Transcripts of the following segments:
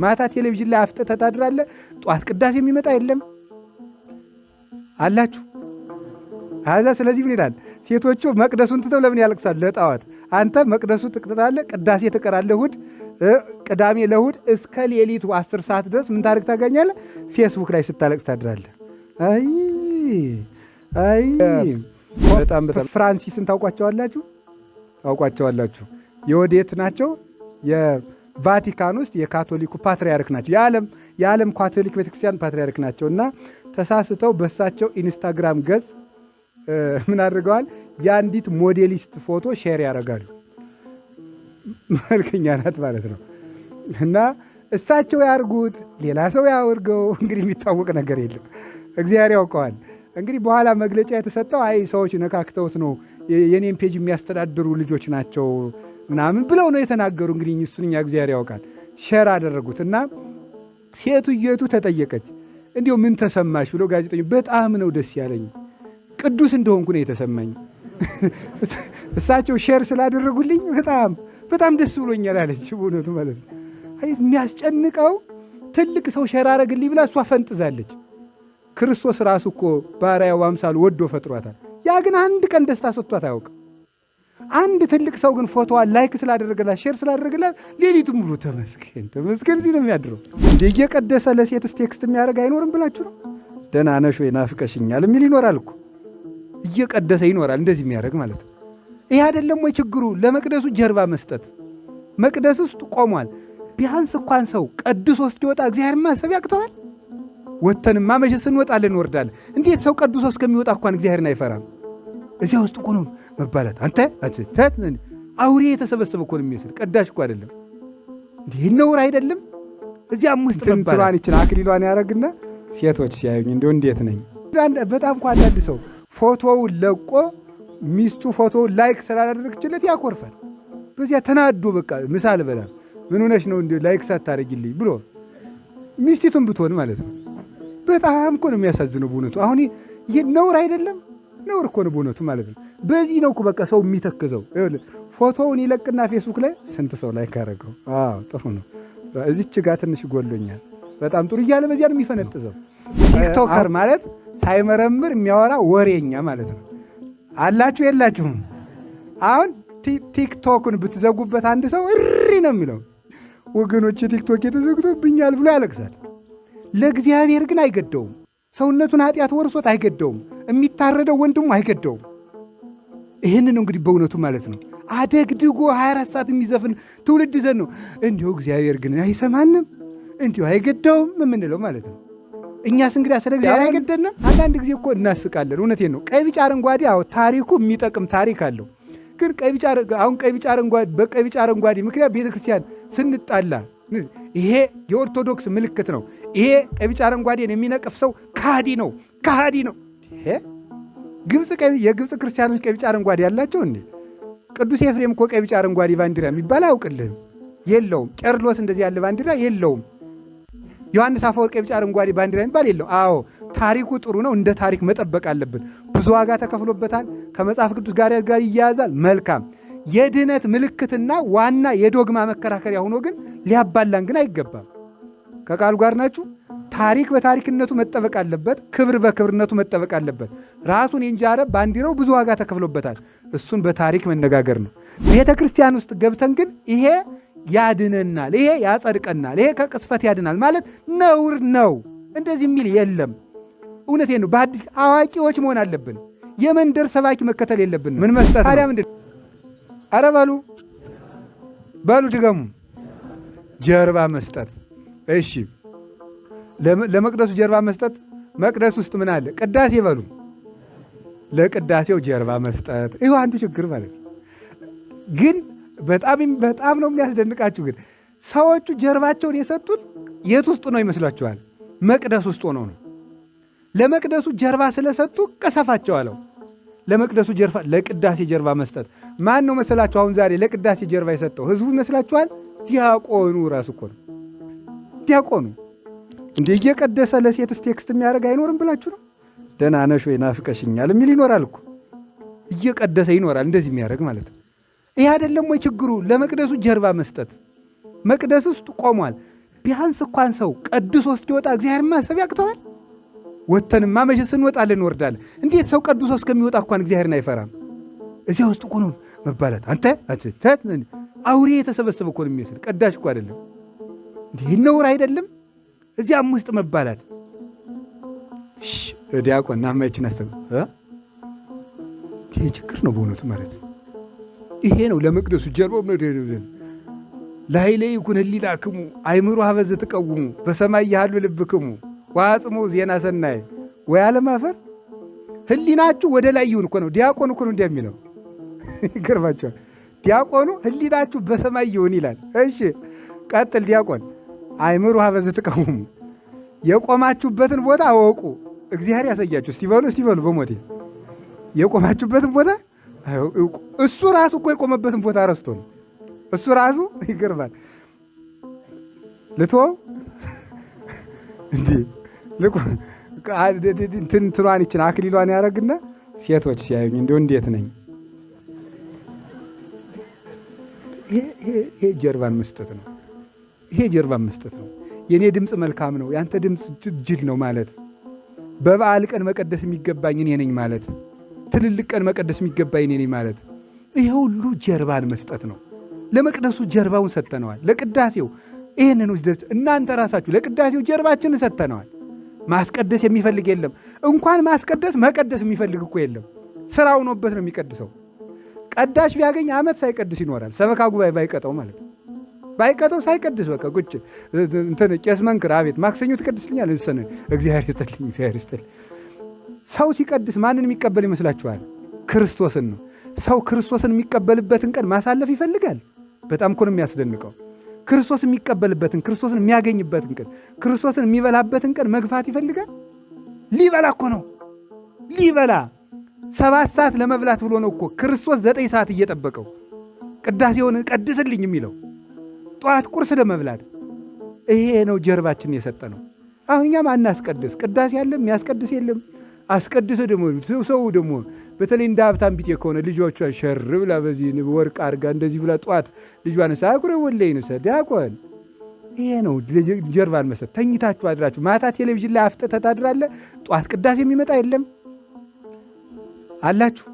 ማታ ቴሌቪዥን ላይ አፍጥተህ ታድራለህ። ጠዋት ቅዳሴ የሚመጣ የለም አላችሁ። አዛ ስለዚህ ምን ይላል? ሴቶቹ መቅደሱን ትተው ለምን ያለቅሳሉ? ለጣዖት። አንተ መቅደሱ ትቅጥታለህ፣ ቅዳሴ ትቀራለህ። እሑድ ቅዳሜ ለእሑድ እስከ ሌሊቱ 10 ሰዓት ድረስ ምን ታሪክ ታገኛለህ? ፌስቡክ ላይ ስታለቅስ ታድራለህ። አይ አይ፣ በጣም በጣም ፍራንሲስን ታውቋቸዋላችሁ? ታውቋቸዋላችሁ? የወዴት ናቸው? የቫቲካን ውስጥ የካቶሊኩ ፓትርያርክ ናቸው። የዓለም ካቶሊክ ቤተክርስቲያን ፓትርያርክ ናቸው። እና ተሳስተው በሳቸው ኢንስታግራም ገጽ ምን አድርገዋል? የአንዲት ሞዴሊስት ፎቶ share ያደርጋሉ። መልከኛ ናት ማለት ነው። እና እሳቸው ያርጉት ሌላ ሰው ያወርገው እንግዲህ የሚታወቅ ነገር የለም። እግዚአብሔር ያውቀዋል። እንግዲህ በኋላ መግለጫ የተሰጠው አይ ሰዎች ነካክተውት ነው፣ የኔን page የሚያስተዳድሩ ልጆች ናቸው ምናምን ብለው ነው የተናገሩ። እንግዲህ እሱን እኛ እግዚአብሔር ያውቃል። Share አደረጉት እና ሴትየቱ ተጠየቀች። እንዲሁ ምን ተሰማሽ ብሎ ጋዜጠኞች፣ በጣም ነው ደስ ያለኝ፣ ቅዱስ እንደሆንኩ ነው የተሰማኝ። እሳቸው share ስላደረጉልኝ በጣም በጣም ደስ ብሎኛል አለች። በእውነቱ ማለት ነው። የሚያስጨንቀው ትልቅ ሰው share አረግልኝ ብላ እሷ ፈንጥዛለች። ክርስቶስ ራሱ እኮ በአርአያው በአምሳሉ ወዶ ፈጥሯታል። ያ ግን አንድ ቀን ደስታ ሰጥቷት አያውቅም። አንድ ትልቅ ሰው ግን ፎቶዋን like ስላደረገላት፣ share ስላደረገላት ሌሊቱን ሙሉ ተመስገን ተመስገን እዚህ ነው የሚያድረው። እንደ እየቀደሰ ለሴትስ text የሚያደርግ አይኖርም ብላችሁ ነው? ደህና ነሽ ወይ ናፍቀሽኛል የሚል ይኖራል እኮ፣ እየቀደሰ ይኖራል እንደዚህ የሚያደርግ ማለት ነው። ይህ አይደለም ወይ ችግሩ? ለመቅደሱ ጀርባ መስጠት። መቅደስ ውስጥ ቆሟል። ቢያንስ እንኳን ሰው ቀድሶ እስኪወጣ እግዚአብሔር ማሰብ ያቅተዋል። ወተንማ መቼስ እንወጣለን እንወርዳለን። እንዴት ሰው ቀድሶ እስከሚወጣ እንኳን እግዚአብሔርን አይፈራም? እዚያ ውስጥ እኮ ነው መባላት። አንተ አውሬ የተሰበሰበ እኮ ነው የሚመስል፣ ቀዳሽ እኮ አይደለም። እንዲህ ነውር አይደለም። እዚያም ውስጥ መባላት ይችን አክሊሏን ያደረግና ሴቶች ሲያዩኝ እንዲሁ እንዴት ነኝ? በጣም እኮ አንዳንድ ሰው ፎቶውን ለቆ ሚስቱ ፎቶውን like ስላላደረገችለት ያኮርፋል። በዚያ ተናዶ በቃ ምሳ አልበላም፣ ምን ሆነሽ ነው እንዲ like ሳታደርጊልኝ ብሎ፣ ሚስቲቱን ብትሆን ማለት ነው። በጣም እኮ ነው የሚያሳዝነው በእውነቱ። አሁን ይህ ነውር አይደለም? ነውር እኮ ነው በእውነቱ ማለት ነው። በዚህ ነው እኮ በቃ ሰው የሚተክዘው። ፎቶውን ይለቅና ፌስቡክ ላይ ስንት ሰው like አደረገው? አዎ ጥሩ ነው፣ እዚች ጋር ትንሽ ጎሎኛል፣ በጣም ጥሩ እያለ በዚያ ነው የሚፈነጥዘው። TikToker ማለት ሳይመረምር የሚያወራ ወሬኛ ማለት ነው። አላችሁ የላችሁም? አሁን ቲክቶክን ብትዘጉበት አንድ ሰው እሪ ነው የሚለው። ወገኖች ቲክቶክ የተዘግቶብኛል ብሎ ያለቅሳል። ለእግዚአብሔር ግን አይገደውም። ሰውነቱን ኃጢአት ወርሶት አይገደውም። የሚታረደው ወንድሙ አይገደውም። ይህንን እንግዲህ በእውነቱ ማለት ነው አደግድጎ 24 ሰዓት የሚዘፍን ትውልድ ይዘን ነው እንዲሁ እግዚአብሔር ግን አይሰማንም፣ እንዲሁ አይገደውም የምንለው ማለት ነው። እኛስ እንግዲህ ስለ እግዚአብሔር አይገደንም። አንዳንድ ጊዜ እኮ እናስቃለን። እውነቴን ነው። ቀይ ቢጫ አረንጓዴ፣ አዎ ታሪኩ የሚጠቅም ታሪክ አለው። ግን ቀይ ቢጫ አሁን ቀይ ቢጫ አረንጓዴ በቀይ ቢጫ አረንጓዴ ምክንያት ቤተክርስቲያን ስንጣላ ይሄ የኦርቶዶክስ ምልክት ነው፣ ይሄ ቀይ ቢጫ አረንጓዴን የሚነቅፍ ሰው ከሃዲ ነው፣ ከሃዲ ነው። ይሄ ግብፅ የግብፅ ክርስቲያኖች ቀይ ቢጫ አረንጓዴ ያላቸው እንዴ? ቅዱስ ኤፍሬም እኮ ቀይ ቢጫ አረንጓዴ ባንዲራ የሚባል አያውቅልህም፣ የለውም። ቄርሎስ እንደዚህ ያለ ባንዲራ የለውም። ዮሐንስ አፈወርቅ ቀይ ቢጫ አረንጓዴ ባንዲራ የሚባል የለው። አዎ ታሪኩ ጥሩ ነው፣ እንደ ታሪክ መጠበቅ አለብን። ብዙ ዋጋ ተከፍሎበታል። ከመጽሐፍ ቅዱስ ጋር ይያያዛል። መልካም የድህነት ምልክትና ዋና የዶግማ መከራከሪያ ሆኖ ግን ሊያባላን ግን አይገባም። ከቃሉ ጋር ናችሁ። ታሪክ በታሪክነቱ መጠበቅ አለበት። ክብር በክብርነቱ መጠበቅ አለበት። ራሱን የእንጃረ ባንዲራው ብዙ ዋጋ ተከፍሎበታል። እሱን በታሪክ መነጋገር ነው። ቤተ ክርስቲያን ውስጥ ገብተን ግን ይሄ ያድነናል፣ ይሄ ያጸድቀናል፣ ይሄ ከቅስፈት ያድናል ማለት ነውር ነው። እንደዚህ የሚል የለም። እውነቴን ነው። በአዲስ አዋቂዎች መሆን አለብን። የመንደር ሰባኪ መከተል የለብን። ምን መስጠት ታዲያ ምንድን? ኧረ በሉ በሉ ድገሙ። ጀርባ መስጠት። እሺ ለመቅደሱ ጀርባ መስጠት። መቅደስ ውስጥ ምን አለ? ቅዳሴ በሉ። ለቅዳሴው ጀርባ መስጠት። ይኸው አንዱ ችግር ማለት ነው። ግን በጣም በጣም ነው የሚያስደንቃችሁ። ግን ሰዎቹ ጀርባቸውን የሰጡት የት ውስጥ ነው ይመስሏችኋል? መቅደስ ውስጥ ሆነው ነው። ለመቅደሱ ጀርባ ስለሰጡ ቀሰፋቸው አለው። ለመቅደሱ ጀርባ፣ ለቅዳሴ ጀርባ መስጠት ማን ነው መሰላችሁ? አሁን ዛሬ ለቅዳሴ ጀርባ የሰጠው ህዝቡ ይመስላችኋል? ዲያቆኑ ራሱ እኮ ነው። ዲያቆኑ እንደ እየቀደሰ ለሴትስ text የሚያደርግ አይኖርም ብላችሁ ነው? ደህና ነሽ ወይ ናፍቀሽኛል የሚል ይኖራል እኮ፣ እየቀደሰ ይኖራል እንደዚህ የሚያደርግ ማለት ነው። ይህ አይደለም ወይ ችግሩ? ለመቅደሱ ጀርባ መስጠት። መቅደስ ውስጥ ቆሟል። ቢያንስ እንኳን ሰው ቀድሶ እስኪወጣ እግዚአብሔር ማሰብ ያቅተዋል። ወተንማ መቼስ እንወጣለን እንወርዳለን። እንዴት ሰው ቀድሶ እስከሚወጣ እንኳን እግዚአብሔርን አይፈራም? እዚያ ውስጥ እኮ ነው መባላት። አንተ አውሬ የተሰበሰበ እኮ ነው የሚመስል፣ ቀዳሽ እኮ አይደለም። እንዲህ ነውር አይደለም? እዚያም ውስጥ መባላት። ዲያቆን ናማይችን አሰብ ይሄ ችግር ነው በእውነቱ ማለት ነው። ይሄ ነው ለመቅደሱ ጀርባው ላይለ ይኩን ህሊናክሙ አይምሮ ሀበዘ ትቀውሙ በሰማይ ያሉ ልብክሙ ወአጽሙ ዜና ሰናይ ወይ አለማፈር ህሊናችሁ ወደ ላይ ይሁን እኮ ነው። ዲያቆኑ እኮ ነው እንዲያ የሚለው ይገርማቸዋል። ዲያቆኑ ህሊናችሁ በሰማይ ይሁን ይላል። እሺ ቀጥል ዲያቆን። አይምሮ ሀበዘ ትቀውሙ የቆማችሁበትን ቦታ አወቁ። እግዚአብሔር ያሳያችሁ። እስቲ በሉ እስቲ በሉ በሞቴ የቆማችሁበትን ቦታ እሱ ራሱ እኮ የቆመበትን ቦታ ረስቶ ነው። እሱ ራሱ ይገርማል። ልትወው እንዲህ እንትኗን ይችን አክሊሏን ያደረግና ሴቶች ሲያዩኝ እንዲሁ እንዴት ነኝ? ይሄ ጀርባን መስጠት ነው። ይሄ ጀርባን መስጠት ነው። የእኔ ድምፅ መልካም ነው፣ ያንተ ድምፅ ጅል ነው ማለት፣ በበዓል ቀን መቀደስ የሚገባኝ እኔ ነኝ ማለት፣ ትልልቅ ቀን መቀደስ የሚገባኝ እኔ ነኝ ማለት፣ ይሄ ሁሉ ጀርባን መስጠት ነው። ለመቅደሱ ጀርባውን ሰጥተነዋል። ለቅዳሴው ይህንን እናንተ ራሳችሁ ለቅዳሴው ጀርባችንን ሰጥተነዋል። ማስቀደስ የሚፈልግ የለም። እንኳን ማስቀደስ መቀደስ የሚፈልግ እኮ የለም። ስራው ሆኖበት ነው የሚቀድሰው። ቀዳሽ ቢያገኝ ዓመት ሳይቀድስ ይኖራል። ሰበካ ጉባኤ ባይቀጠው ማለት ነው። ባይቀጠው ሳይቀድስ በቃ ቁጭ እንትን ቄስ መንክር አቤት ማክሰኞ ትቀድስልኛል፣ እሰነ እግዚአብሔር ይስጥልኝ፣ እግዚአብሔር ይስጥልኝ። ሰው ሲቀድስ ማንን የሚቀበል ይመስላችኋል? ክርስቶስን ነው። ሰው ክርስቶስን የሚቀበልበትን ቀን ማሳለፍ ይፈልጋል። በጣም እኮ ነው የሚያስደንቀው። ክርስቶስ የሚቀበልበትን ክርስቶስን የሚያገኝበትን ቀን ክርስቶስን የሚበላበትን ቀን መግፋት ይፈልጋል። ሊበላ እኮ ነው ሊበላ 7 ሰዓት ለመብላት ብሎ ነው እኮ ክርስቶስ 9 ሰዓት እየጠበቀው ቅዳሴውን ቀድስልኝ የሚለው ጠዋት ቁርስ ለመብላት። ይሄ ነው ጀርባችን የሰጠ ነው። አሁን እኛም አናስቀድስ፣ ቅዳሴ አለ የሚያስቀድስ የለም። አስቀድሰ ደግሞ ሰው ደግሞ በተለይ እንደ ሀብታም ቢጤ ከሆነ ልጆቿን ሸር ብላ በዚህ ወርቅ አድርጋ እንደዚህ ብላ ጠዋት ልጇን ሳኩረ ወለይ ነው ዲያቆን። ይሄ ነው ጀርባን መሰጥ። ተኝታችሁ አድራችሁ ማታ ቴሌቪዥን ላይ አፍጥተህ ታድራለህ። ጠዋት ቅዳሴ የሚመጣ የለም አላችሁ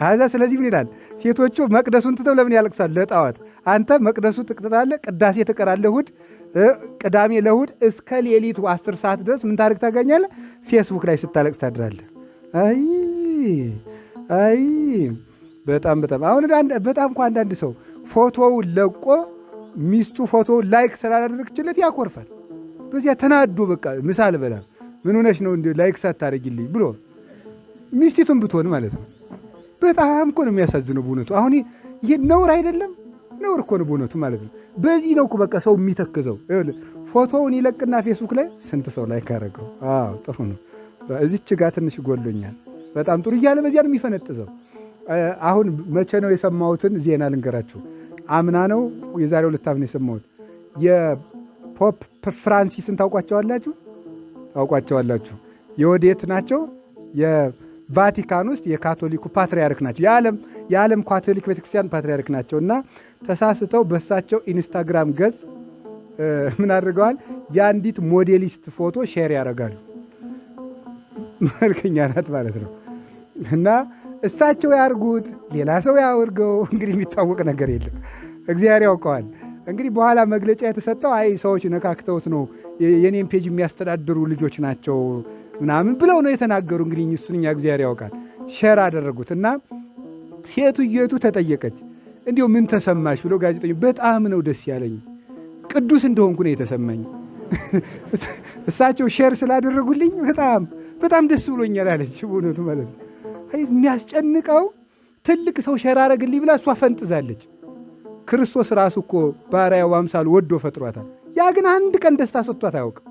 አዛ። ስለዚህ ምን ይላል? ሴቶቹ መቅደሱን ትተው ለምን ያለቅሳሉ? ለጣዖት። አንተ መቅደሱ ትቅጥታለህ፣ ቅዳሴ ትቀራለህ። እሑድ ቅዳሜ ለእሑድ እስከ ሌሊቱ 10 ሰዓት ድረስ ምን ታደርግ ታገኛለህ? ፌስቡክ ላይ ስታለቅስ ታድራለህ። አይ አይ በጣም በጣም አሁን በጣም እኮ አንዳንድ ሰው ፎቶውን ለቆ ሚስቱ ፎቶውን like ስላላደረግችለት ያኮርፋል። በዚያ ተናዶ በቃ ምሳ አልበላም፣ ምን ሆነሽ ነው እንደ like ሳታደርጊልኝ ብሎ ሚስቲቱን ብትሆን ማለት ነው። በጣም እኮ ነው የሚያሳዝነው በእውነቱ። አሁን ይህ ነውር አይደለም? ነውር እኮ ነው በእውነቱ ማለት ነው። በዚህ ነው እኮ በቃ ሰው የሚተክዘው። ፎቶውን ይለቅና ፌስቡክ ላይ ስንት ሰው like አደረገው? አዎ ጥሩ ነው፣ እዚች ጋር ትንሽ ጎሎኛል፣ በጣም ጥሩ እያለ በዚያ ነው የሚፈነጥዘው። አሁን መቼ ነው የሰማሁትን ዜና ልንገራችሁ። አምና ነው የዛሬ 2 ዓመት ነው የሰማሁት። የ Pope ፍራንሲስን ታውቋቸዋላችሁ? ታውቋቸዋላችሁ? የወዴት ናቸው? የቫቲካን ውስጥ የካቶሊኩ ፓትሪያርክ ናቸው። የዓለም ካቶሊክ ቤተክርስቲያን ፓትሪያርክ ናቸው። እና ተሳስተው በሳቸው ኢንስታግራም ገጽ ምን አድርገዋል? የአንዲት ሞዴሊስት ፎቶ share ያደርጋሉ። መልከኛ ናት ማለት ነው። እና እሳቸው ያርጉት ሌላ ሰው ያወርገው እንግዲህ የሚታወቅ ነገር የለም። እግዚአብሔር ያውቀዋል። እንግዲህ በኋላ መግለጫ የተሰጠው አይ ሰዎች ነካክተውት ነው፣ የኔን page የሚያስተዳድሩ ልጆች ናቸው ምናምን ብለው ነው የተናገሩ። እንግዲህ እሱን እኛ እግዚአብሔር ያውቃል። share አደረጉት እና ሴትየቱ ተጠየቀች። እንዲሁ ምን ተሰማሽ ብሎ ጋዜጠኞች፣ በጣም ነው ደስ ያለኝ፣ ቅዱስ እንደሆንኩ ነው የተሰማኝ። እሳቸው share ስላደረጉልኝ በጣም በጣም ደስ ብሎኛል አለች። በእውነቱ ማለት ነው። የሚያስጨንቀው ትልቅ ሰው share አረግልኝ ብላ እሷ ፈንጥዛለች። ክርስቶስ ራሱ እኮ በአርአያው አምሳሉ ወዶ ፈጥሯታል። ያ ግን አንድ ቀን ደስታ ሰጥቷት አያውቅም።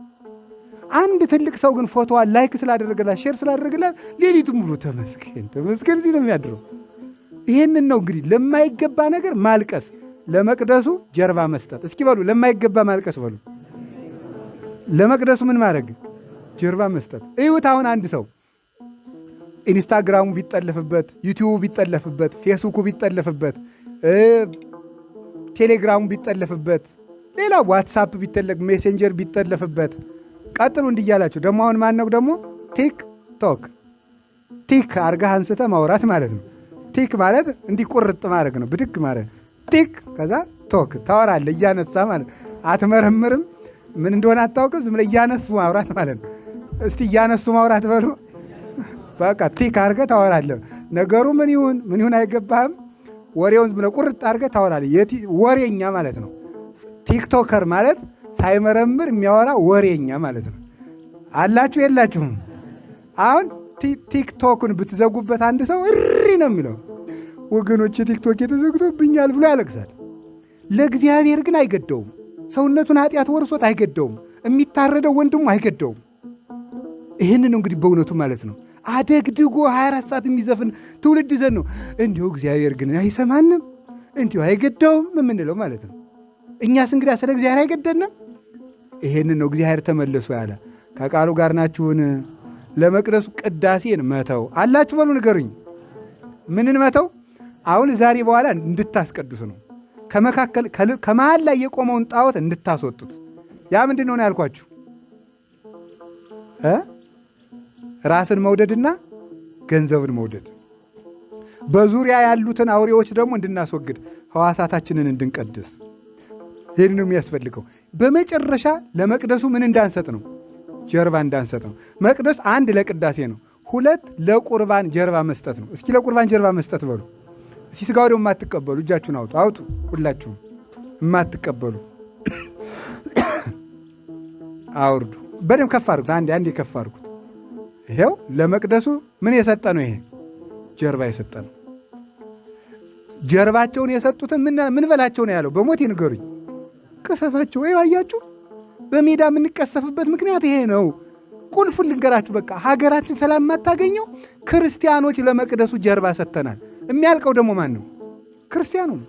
አንድ ትልቅ ሰው ግን ፎቶዋን like ስላደረገላት share ስላደረገላት ሌሊቱን ሙሉ ተመስገን ተመስገን ሲል ነው የሚያድረው። ይህንን ነው እንግዲህ ለማይገባ ነገር ማልቀስ፣ ለመቅደሱ ጀርባ መስጠት። እስኪ በሉ ለማይገባ ማልቀስ በሉ። ለመቅደሱ ምን ማድረግ? ጀርባ መስጠት። እዩት አሁን አንድ ሰው ኢንስታግራሙ ቢጠለፍበት፣ ዩቲዩቡ ቢጠለፍበት፣ ፌስቡኩ ቢጠለፍበት፣ ቴሌግራሙ ቢጠለፍበት፣ ሌላ WhatsApp ቢተለቅ፣ Messenger ቢጠለፍበት፣ ቀጥሉ እንዲያላችሁ ደግሞ አሁን ማነው ደግሞ TikTok፣ tick አርገህ አንስተ ማውራት ማለት ነው። Tick ማለት እንዲህ ቁርጥ ማድረግ ነው፣ ብድግ ማድረግ tick፣ ከዛ talk ታወራለህ እያነሳ ማለት፣ አትመረምርም፣ ምን እንደሆነ አታውቅም። ዝም ብለህ እያነሱ ማውራት ማለት ነው። እስቲ እያነሱ ማውራት በሉ። በቃ tick አድርገህ ታወራለህ። ነገሩ ምን ይሁን ምን ይሁን አይገባህም። ወሬውን ዝም ብለህ ቁርጥ አድርገህ ታወራለህ። ወሬኛ ማለት ነው። TikToker ማለት ሳይመረምር የሚያወራ ወሬኛ ማለት ነው። አላችሁ የላችሁም? አሁን TikTok ን ብትዘጉበት አንድ ሰው እሪ ነው የሚለው። ወገኖች TikTok የተዘግቶብኛል ብሎ ያለቅሳል። ለእግዚአብሔር ግን አይገደውም። ሰውነቱን ኃጢአት ወርሶት አይገደውም። የሚታረደው ወንድሙ አይገደውም። ይህንን እንግዲህ በእውነቱ ማለት ነው አደግድጎ 24 ሰዓት የሚዘፍን ትውልድ ዘን ነው። እንዲሁ እግዚአብሔር ግን አይሰማንም፣ እንዲሁ አይገደውም የምንለው ማለት ነው። እኛስ እንግዲያ ስለ እግዚአብሔር አይገደንም? ይሄንን ነው እግዚአብሔር ተመለሱ ያለ። ከቃሉ ጋር ናችሁን? ለመቅደሱ ቅዳሴን መተው አላችሁ በሉ ንገሩኝ። ምንን መተው? አሁን ዛሬ በኋላ እንድታስቀድሱ ነው። ከመካከል ከመሃል ላይ የቆመውን ጣዖት እንድታስወጡት። ያ ምንድን ነው ያልኳችሁ? ራስን መውደድና ገንዘብን መውደድ። በዙሪያ ያሉትን አውሬዎች ደግሞ እንድናስወግድ፣ ሕዋሳታችንን እንድንቀድስ ይህን ነው የሚያስፈልገው። በመጨረሻ ለመቅደሱ ምን እንዳንሰጥ ነው? ጀርባ እንዳንሰጥ ነው። መቅደስ አንድ ለቅዳሴ ነው፣ ሁለት ለቁርባን ጀርባ መስጠት ነው። እስኪ ለቁርባን ጀርባ መስጠት በሉ። እስኪ ስጋ ወደሙ የማትቀበሉ እጃችሁን አውጡ፣ አውጡ። ሁላችሁም የማትቀበሉ አውርዱ። በደንብ ከፍ አድርጉት። አንዴ አንዴ ከፍ አድርጉት። ይሄው ለመቅደሱ ምን የሰጠ ነው? ይሄ ጀርባ የሰጠ ነው። ጀርባቸውን የሰጡትን ምን በላቸው ነው ያለው? በሞት ይንገሩኝ። ቅሰፋቸው። ይኸው አያችሁ፣ በሜዳ የምንቀሰፍበት ምክንያት ይሄ ነው። ቁልፉን ልንገራችሁ። በቃ ሀገራችን ሰላም የማታገኘው ክርስቲያኖች ለመቅደሱ ጀርባ ሰጥተናል። የሚያልቀው ደግሞ ማን ነው? ክርስቲያኑ ነው።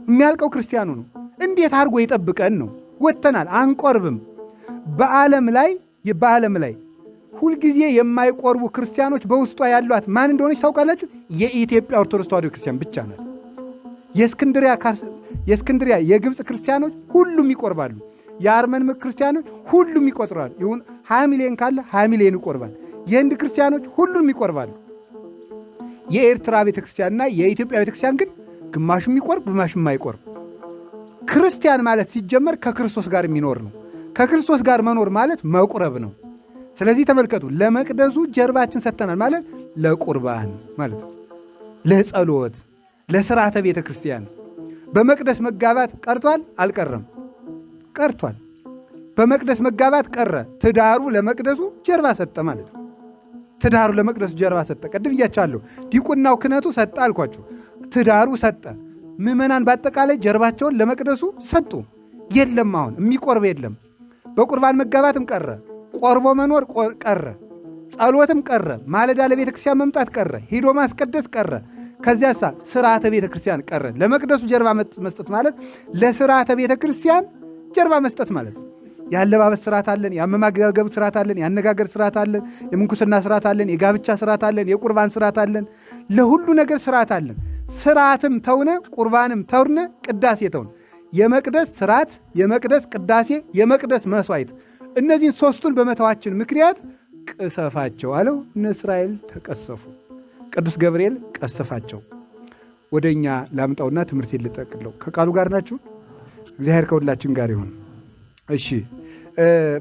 የሚያልቀው ክርስቲያኑ ነው። እንዴት አድርጎ ይጠብቀን ነው? ወጥተናል፣ አንቆርብም። በዓለም ላይ ሁልጊዜ የማይቆርቡ ክርስቲያኖች በውስጧ ያሏት ማን እንደሆነች ታውቃላችሁ? የኢትዮጵያ ኦርቶዶክስ ተዋሕዶ ክርስቲያን ብቻ ናት። የእስክንድሪያ የግብፅ ክርስቲያኖች ሁሉም ይቆርባሉ። የአርመን ክርስቲያኖች ሁሉም ይቆጥራሉ። ይሁን 20 ሚሊዮን ካለ 20 ሚሊዮን ይቆርባል። የህንድ ክርስቲያኖች ሁሉም ይቆርባሉ። የኤርትራ ቤተክርስቲያንና የኢትዮጵያ ቤተክርስቲያን ግን ግማሹ የሚቆርብ ግማሹ የማይቆርብ። ክርስቲያን ማለት ሲጀመር ከክርስቶስ ጋር የሚኖር ነው። ከክርስቶስ ጋር መኖር ማለት መቁረብ ነው። ስለዚህ ተመልከቱ፣ ለመቅደሱ ጀርባችን ሰጥተናል ማለት ለቁርባን ማለት ነው፣ ለጸሎት፣ ለስርዓተ ቤተ ክርስቲያን። በመቅደስ መጋባት ቀርቷል? አልቀረም? ቀርቷል። በመቅደስ መጋባት ቀረ። ትዳሩ ለመቅደሱ ጀርባ ሰጠ ማለት ነው። ትዳሩ ለመቅደሱ ጀርባ ሰጠ። ቅድም እያቻለሁ ዲቁናው ክህነቱ ሰጠ አልኳችሁ። ትዳሩ ሰጠ። ምዕመናን በአጠቃላይ ጀርባቸውን ለመቅደሱ ሰጡ። የለም አሁን የሚቆርብ የለም። በቁርባን መጋባትም ቀረ። ቆርቦ መኖር ቀረ። ጸሎትም ቀረ። ማለዳ ለቤተ ክርስቲያን መምጣት ቀረ። ሂዶ ማስቀደስ ቀረ። ከዚያሳ ስርዓተ ቤተ ክርስቲያን ቀረ። ለመቅደሱ ጀርባ መስጠት ማለት ለስርዓተ ቤተ ክርስቲያን ጀርባ መስጠት ማለት ነው። የአለባበስ ስርዓት አለን፣ የአመጋገብ ስርዓት አለን፣ የአነጋገር ስርዓት አለን፣ የምንኩስና ስርዓት አለን፣ የጋብቻ ስርዓት አለን፣ የቁርባን ስርዓት አለን። ለሁሉ ነገር ስርዓት አለን። ስርዓትም ተውነ፣ ቁርባንም ተውነ፣ ቅዳሴ ተውነ። የመቅደስ ስርዓት፣ የመቅደስ ቅዳሴ፣ የመቅደስ መስዋዕት፣ እነዚህን ሶስቱን በመተዋችን ምክንያት ቅሰፋቸው አለው። እነ እስራኤል ተቀሰፉ። ቅዱስ ገብርኤል ቀሰፋቸው። ወደ እኛ ላምጣውና ትምህርት ልጠቅለው። ከቃሉ ጋር ናችሁ። እግዚአብሔር ከሁላችን ጋር ይሁን። እሺ፣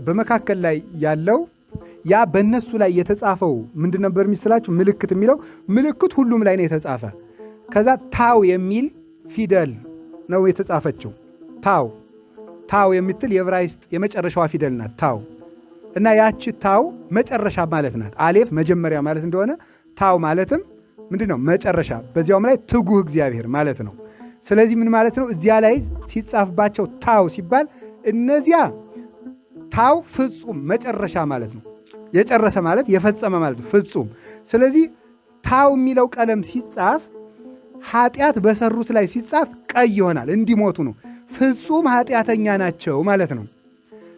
በመካከል ላይ ያለው ያ በእነሱ ላይ የተጻፈው ምንድን ነበር የሚስላችሁ? ምልክት የሚለው ምልክት ሁሉም ላይ ነው የተጻፈ። ከዛ ታው የሚል ፊደል ነው የተጻፈችው። ታው፣ ታው የምትል የዕብራይስጥ የመጨረሻዋ ፊደል ናት። ታው እና ያቺ ታው መጨረሻ ማለት ናት። አሌፍ መጀመሪያ ማለት እንደሆነ ታው ማለትም ምንድን ነው? መጨረሻ። በዚያውም ላይ ትጉህ እግዚአብሔር ማለት ነው። ስለዚህ ምን ማለት ነው? እዚያ ላይ ሲጻፍባቸው ታው ሲባል እነዚያ ታው ፍጹም መጨረሻ ማለት ነው። የጨረሰ ማለት የፈጸመ ማለት ነው፣ ፍጹም። ስለዚህ ታው የሚለው ቀለም ሲጻፍ ኃጢአት በሰሩት ላይ ሲጻፍ ቀይ ይሆናል፣ እንዲሞቱ ነው። ፍጹም ኃጢአተኛ ናቸው ማለት ነው።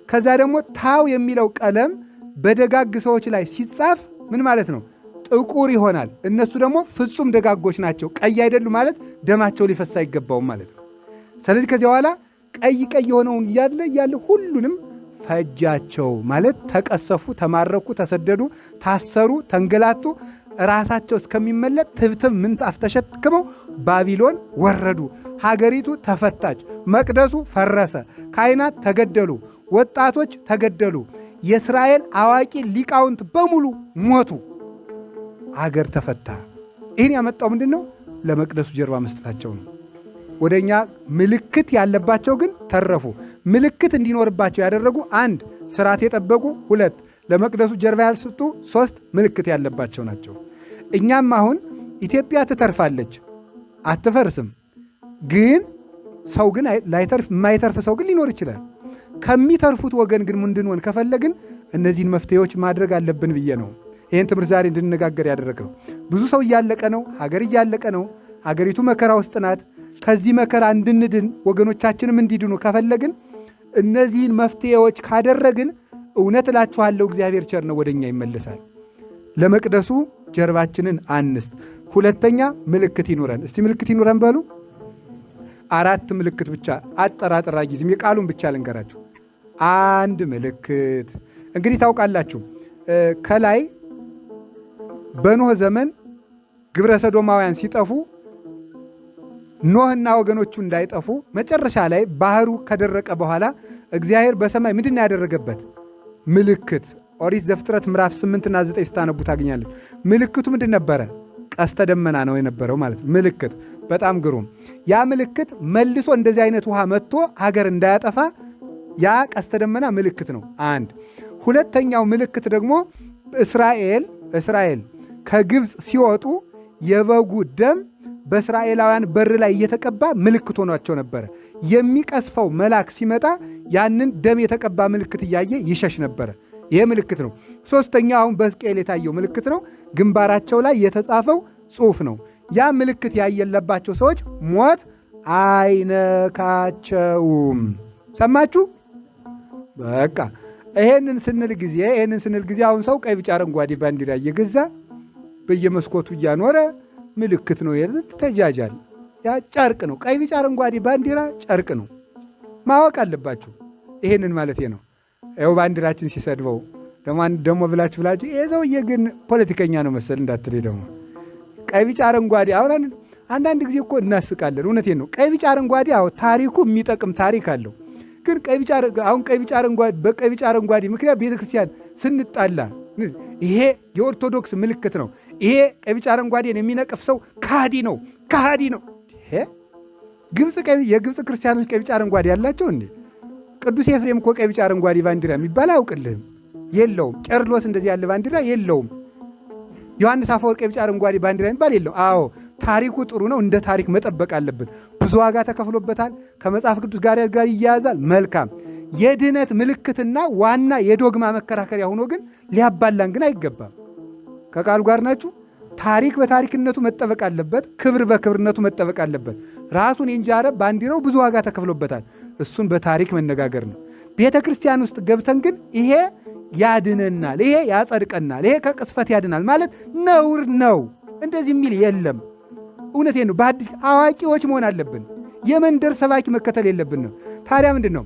ከዛ ደግሞ ታው የሚለው ቀለም በደጋግ ሰዎች ላይ ሲጻፍ ምን ማለት ነው? ጥቁር ይሆናል። እነሱ ደግሞ ፍጹም ደጋጎች ናቸው፣ ቀይ አይደሉ ማለት ደማቸው ሊፈስ አይገባውም ማለት ነው። ስለዚህ ከዚያ በኋላ ቀይ ቀይ የሆነውን እያለ እያለ ሁሉንም ፈጃቸው። ማለት ተቀሰፉ፣ ተማረኩ፣ ተሰደዱ፣ ታሰሩ፣ ተንገላቱ። ራሳቸው እስከሚመለጥ ትብትብ ምንጣፍ ተሸክመው ባቢሎን ወረዱ። ሀገሪቱ ተፈታች፣ መቅደሱ ፈረሰ፣ ካህናት ተገደሉ፣ ወጣቶች ተገደሉ፣ የእስራኤል አዋቂ ሊቃውንት በሙሉ ሞቱ። አገር ተፈታ። ይህን ያመጣው ምንድን ነው? ለመቅደሱ ጀርባ መስጠታቸው ነው። ወደ እኛ ምልክት ያለባቸው ግን ተረፉ። ምልክት እንዲኖርባቸው ያደረጉ አንድ ስርዓት የጠበቁ፣ ሁለት ለመቅደሱ ጀርባ ያልሰጡ፣ ሶስት ምልክት ያለባቸው ናቸው። እኛም አሁን ኢትዮጵያ ትተርፋለች፣ አትፈርስም። ግን ሰው ግን ላይተርፍ የማይተርፍ ሰው ግን ሊኖር ይችላል። ከሚተርፉት ወገን ግን እንድንሆን ከፈለግን እነዚህን መፍትሄዎች ማድረግ አለብን ብዬ ነው ይህን ትምህርት ዛሬ እንድንነጋገር ያደረግነው። ብዙ ሰው እያለቀ ነው። ሀገር እያለቀ ነው። ሀገሪቱ መከራ ውስጥ ናት። ከዚህ መከራ እንድንድን ወገኖቻችንም እንዲድኑ ከፈለግን እነዚህን መፍትሄዎች ካደረግን እውነት እላችኋለሁ እግዚአብሔር ቸር ነው፣ ወደኛ ይመለሳል። ለመቅደሱ ጀርባችንን አንስት። ሁለተኛ ምልክት ይኑረን። እስቲ ምልክት ይኑረን በሉ። አራት ምልክት ብቻ አጠራጠራ ጊዜም የቃሉን ብቻ ልንገራችሁ። አንድ ምልክት እንግዲህ ታውቃላችሁ፣ ከላይ በኖህ ዘመን ግብረ ሰዶማውያን ሲጠፉ ኖህና ወገኖቹ እንዳይጠፉ መጨረሻ ላይ ባህሩ ከደረቀ በኋላ እግዚአብሔር በሰማይ ምንድን ያደረገበት ምልክት ኦሪት ዘፍጥረት ምዕራፍ 8 እና 9 ስታነቡ ታገኛለች። ምልክቱ ምንድን ነበረ? ቀስተ ደመና ነው የነበረው ማለት ምልክት። በጣም ግሩም። ያ ምልክት መልሶ እንደዚህ አይነት ውሃ መጥቶ ሀገር እንዳያጠፋ ያ ቀስተ ደመና ምልክት ነው። አንድ ሁለተኛው ምልክት ደግሞ እስራኤል እስራኤል ከግብፅ ሲወጡ የበጉ ደም በእስራኤላውያን በር ላይ እየተቀባ ምልክት ሆኗቸው ነበረ። የሚቀስፈው መልአክ ሲመጣ ያንን ደም የተቀባ ምልክት እያየ ይሸሽ ነበረ። ይሄ ምልክት ነው። ሶስተኛው አሁን በሕዝቅኤል የታየው ምልክት ነው። ግንባራቸው ላይ የተጻፈው ጽሑፍ ነው። ያ ምልክት ያየለባቸው ሰዎች ሞት አይነካቸውም። ሰማችሁ? በቃ ይሄንን ስንል ጊዜ ይሄንን ስንል ጊዜ አሁን ሰው ቀይ፣ ቢጫ፣ አረንጓዴ ባንዲራ እየገዛ በየመስኮቱ እያኖረ ምልክት ነው ተጃጃል። ያ ጨርቅ ነው። ቀይ፣ ቢጫ፣ አረንጓዴ ባንዲራ ጨርቅ ነው። ማወቅ አለባችሁ። ይሄንን ማለት ነው። ይኸው ባንዲራችን ሲሰድበው ደግሞ ብላችሁ ብላችሁ ይሄ ሰውዬ ግን ፖለቲከኛ ነው መሰል እንዳትል ደግሞ ቀይ ቢጫ አረንጓዴ አሁን አንዳንድ ጊዜ እኮ እናስቃለን። እውነቴን ነው። ቀይ ቢጫ አረንጓዴ አዎ ታሪኩ የሚጠቅም ታሪክ አለው። ግን ቀይ ቢጫ አሁን ቀይ ቢጫ አረንጓዴ በቀይ ቢጫ አረንጓዴ ምክንያት ቤተክርስቲያን ስንጣላ ይሄ የኦርቶዶክስ ምልክት ነው፣ ይሄ ቀይ ቢጫ አረንጓዴን የሚነቅፍ ሰው ከሃዲ ነው፣ ከሃዲ ነው። ይሄ ግብፅ የግብፅ ክርስቲያኖች ቀይ ቢጫ አረንጓዴ ያላቸው እንዴ? ቅዱስ ኤፍሬም እኮ ቀይ ቢጫ አረንጓዴ ባንዲራ የሚባል አያውቅልህም፣ የለውም። ቄርሎስ እንደዚህ ያለ ባንዲራ የለውም። ዮሐንስ አፈወርቅ ቀይ ቢጫ አረንጓዴ ባንዲራ የሚባል የለው። አዎ ታሪኩ ጥሩ ነው፣ እንደ ታሪክ መጠበቅ አለብን። ብዙ ዋጋ ተከፍሎበታል። ከመጽሐፍ ቅዱስ ጋር ጋር ይያያዛል። መልካም የድህነት ምልክትና ዋና የዶግማ መከራከሪያ ሆኖ ግን ሊያባላን ግን አይገባም። ከቃሉ ጋር ናችሁ። ታሪክ በታሪክነቱ መጠበቅ አለበት። ክብር በክብርነቱ መጠበቅ አለበት። ራሱን የእንጃረ ባንዲራው ብዙ ዋጋ ተከፍሎበታል። እሱን በታሪክ መነጋገር ነው። ቤተ ክርስቲያን ውስጥ ገብተን ግን ይሄ ያድነናል፣ ይሄ ያጸድቀናል፣ ይሄ ከቅስፈት ያድናል ማለት ነውር ነው። እንደዚህ የሚል የለም። እውነቴን ነው። በአዲስ አዋቂዎች መሆን አለብን። የመንደር ሰባኪ መከተል የለብንም። ታዲያ ምንድን ነው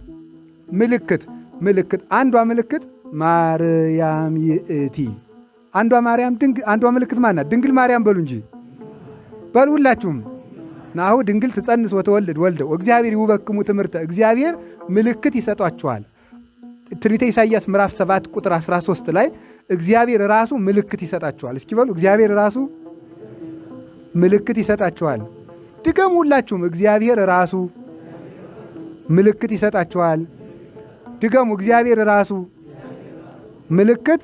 ምልክት? ምልክት አንዷ ምልክት ማርያም ይእቲ አንዷ ማርያም ድንግል አንዷ ምልክት ማናት? ድንግል ማርያም በሉ እንጂ በሉ ሁላችሁም። ናሁ ድንግል ትጸንስ ወተወልድ ወልደ እግዚአብሔር ይውበክሙ ትምህርተ እግዚአብሔር ምልክት ይሰጧችኋል። ትንቢተ ኢሳይያስ ምዕራፍ 7 ቁጥር 13 ላይ እግዚአብሔር ራሱ ምልክት ይሰጣችኋል። እስኪ በሉ እግዚአብሔር ራሱ ምልክት ይሰጣችኋል። ድገሙ ሁላችሁም። እግዚአብሔር ራሱ ምልክት ይሰጣችኋል። ድገሙ። እግዚአብሔር ራሱ ምልክት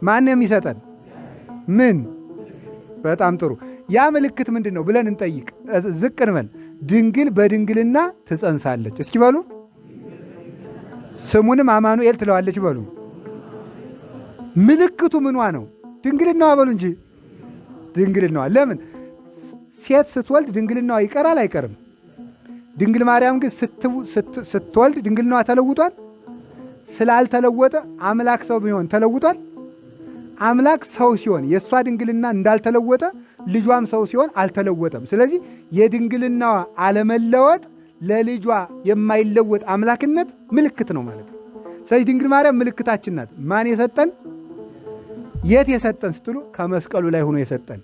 ማን የሚሰጠን? ምን? በጣም ጥሩ። ያ ምልክት ምንድን ነው ብለን እንጠይቅ፣ ዝቅ እንበል። ድንግል በድንግልና ትጸንሳለች። እስኪ በሉ ስሙንም አማኑኤል ትለዋለች። በሉ ምልክቱ ምኗ ነው? ድንግልናዋ በሉ እንጂ ድንግልናዋ። ለምን ሴት ስትወልድ ድንግልናዋ ይቀራል አይቀርም? ድንግል ማርያም ግን ስትወልድ ድንግልናዋ ተለውጧል? ስላልተለወጠ አምላክ ሰው ቢሆን ተለውጧል? አምላክ ሰው ሲሆን የእሷ ድንግልና እንዳልተለወጠ ልጇም ሰው ሲሆን አልተለወጠም። ስለዚህ የድንግልናዋ አለመለወጥ ለልጇ የማይለወጥ አምላክነት ምልክት ነው ማለት ነው። ስለዚህ ድንግል ማርያም ምልክታችን ናት። ማን የሰጠን? የት የሰጠን ስትሉ ከመስቀሉ ላይ ሆኖ የሰጠን።